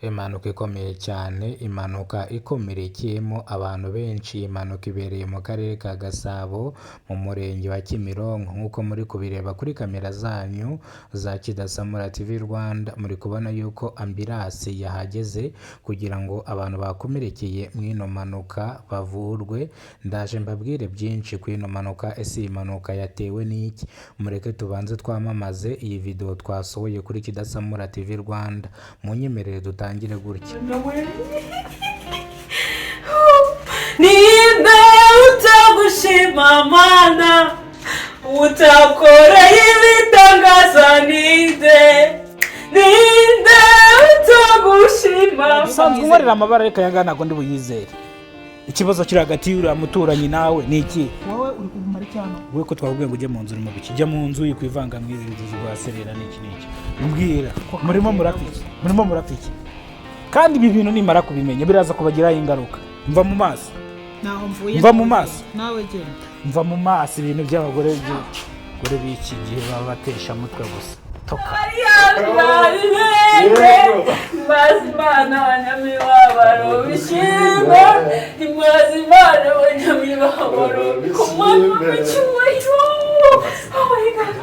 Impanuka ikomeye cyane, impanuka ikomerekeyemo abantu benshi, impanuka ibereye mu karere ka Gasabo mu murenge wa Kimironko nk'uko muri kubireba kuri kamera zanyu za Kidasamura TV Rwanda, muri kubona yuko ambulance yahageze kugira ngo abantu bakomerekeye mu ino mpanuka bavurwe. Ndaje mbabwire byinshi ku ino mpanuka. Ese iyi mpanuka yatewe n'iki? Mureke tubanze twamamaze iyi video twasohoye kuri Kidasamura TV Rwanda, munyemerere dutangire gutya. Ninde utagushima Mana, utakoreye ibitangaza? Ninde, ninde utagushima? Usanzwe unkorera amabara, ariko aya ngaya ntabwo ndi buyizere. Ikibazo kiri hagati y'uriya muturanyi nawe ni iki? Wowe uri kumara iki hano? Wowe ko twakubwiye ngo ujye mu nzu, uri mu biki? Jya mu nzu, yikwivanga mu izi nzu rwa serera n'iki n'iki. Mbwira, murimo murapfa iki? Murimo murapfa iki? Kandi ibi bintu nimara kubimenya biraza kubagiraho ingaruka. Mva mu maso. Ntaho mvuye. Mva mu maso. Nawe genda. Mva mu maso. Ibintu by'abagore b'iki gihe baba batesha mutwe gusa. Toka. Imbaza Imana abanyamibabaro bishime, imbaza Imana abanyamibabaro ku mwami w'icyubahiro. Oh my God.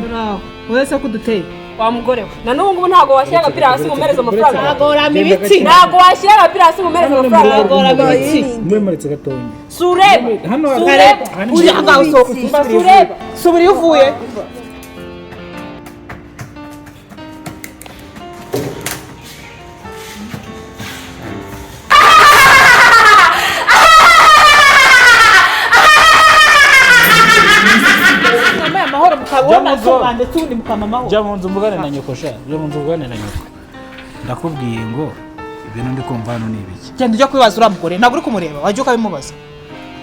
Turaho, wowe se ko uduteye? Wa mugore we, na n'ubu ngubu ntabwo washyira agapira hasi ngo umuhereze amafaranga. Ntabwo urama ibitsi. Ntabwo washyira agapira hasi ngo umuhereze amafaranga. Ntabwo urama ibitsi. Mwe muretse gatonya. Si ureba? Hano. Si ureba? Hano. Uri aha ngaho, usohoka. Si ureba? Subira iyo uvuye. Mwambaye amahoro mukabona. Jya mu nzu. Ndetse ubundi mukama amahoro. Jya mu nzu mvugane na nyoko sha, jya mu nzu mvugane na nyoko. Ndakubwiye ngo ibintu ndi kumva hano ni ibiki? Genda ujya kubibaza uriya mugore. Ntabwo uri kumureba, wajya ukabimubaza.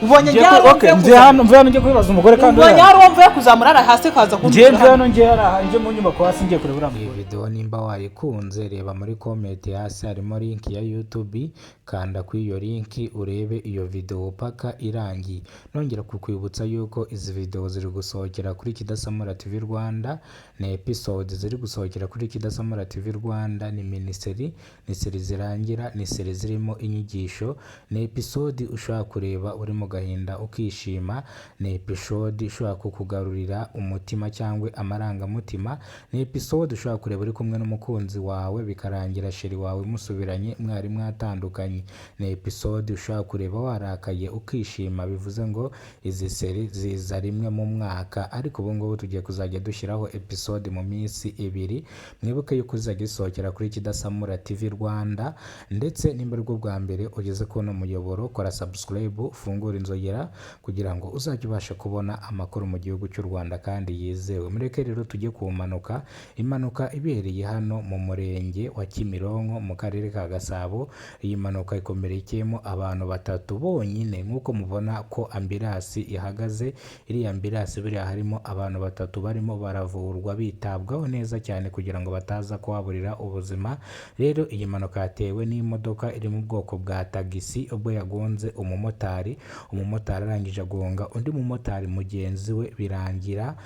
Ubonye Ngiye njye hari uwo okay, mvuye mvuye kuzamura. hano, mvuye hano njye kubibaza umugore kandi Ubonye uriya- hari uwo mvuye kuzamura ari hasi kaza ngiye kumbwira mvuye hano. hano, ngiye hariya, njye mu nyubako hasi, ngiye kureba uriya Iyi mugore. video nimba wayikunze, reba muri comment hasi harimo link ya YouTube, kanda kuri iyo link urebe iyo video paka irangiye. Nongera kukwibutsa yuko izi video ziri gusohokera kuri Kidasamura TV Rwanda, ni episode ziri gusohokera kuri Kidasamura TV Rwanda, ni miniseries, ni series zirangira, ni series zirimo inyigisho, ni episode ushobora kureba uri mu gahinda ukishima, ni episode ishobora kukugarurira umutima cyangwa amarangamutima, ni episode ushobora kureba uri kumwe n'umukunzi wawe bikarangira chéri wawe musubiranye mwari mwatandukanye, ni episode ushobora kureba warakaye ukishima. Bivuze ngo izi series ziza rimwe mu mwaka, ariko ubu ngubu tugiye kuzajya dushyiraho episode mu minsi 2. Mwibuke yuko izajya isohokera kuri Kidasamura TV Rwanda. Ndetse nimba aribwo bwa mbere ugeze kuri uno muyoboro, kora subscribe, ufungure inzogera kugira ngo uzajye ubasha kubona amakuru mu gihugu cy'u Rwanda kandi yizewe. Mureke rero tujye ku mpanuka, impanuka ibereye hano mu murenge wa Kimironko mu karere ka Gasabo. Iyi mpanuka ikomerekeyemo abantu batatu bonyine, nk'uko mubona ko ambulance ihagaze. Iriya ambulance buriya harimo abantu batatu barimo baravurwa, bitabwaho neza cyane kugira ngo bataza kuhaburira ubuzima. Rero iyi mpanuka yatewe n'imodoka iri mu bwoko bwa tagisi, ubwo yagonze umumotari, umumotari arangije agonga undi mumotari mugenzi we, birangira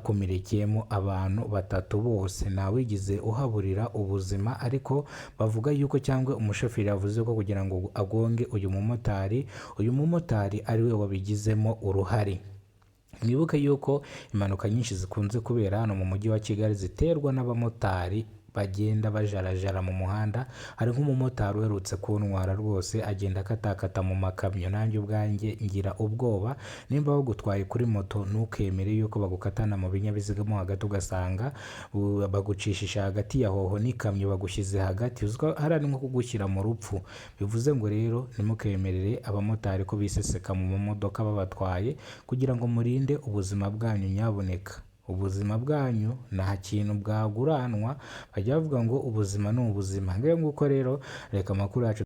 hakomerekeyemo abantu batatu bose, ntawigize uhaburira ubuzima. Ariko bavuga yuko, cyangwa umushoferi yavuze ko kugira ngo agonge uyu mumotari, uyu mumotari ari we wabigizemo uruhare. Mwibuke yuko impanuka nyinshi zikunze kubera hano mu mujyi wa Kigali ziterwa n'abamotari bagenda bajarajara mu muhanda. Hari nk'umumotari uherutse kuntwara rwose, agenda akatakata mu makamyo, nanjye ubwanjye ngira ubwoba. Nimba bagutwaye kuri moto, ntukemere yuko bagukatana mu binyabiziga mo hagati, ugasanga bagucishisha hagati ya hoho n'ikamyo, bagushyize hagati. Uziko hariya ni nko kugushyira mu rupfu. Bivuze ngo rero ntimukemerere abamotari ko biseseka mu mamodoka babatwaye, kugira ngo murinde ubuzima bwanyu. Nyabuneka, ubuzima bwanyu nta kintu bwaguranwa. Bajya bavuga ngo ubuzima ni ubuzima. Ngayo nguko rero, reka amakuru yacu.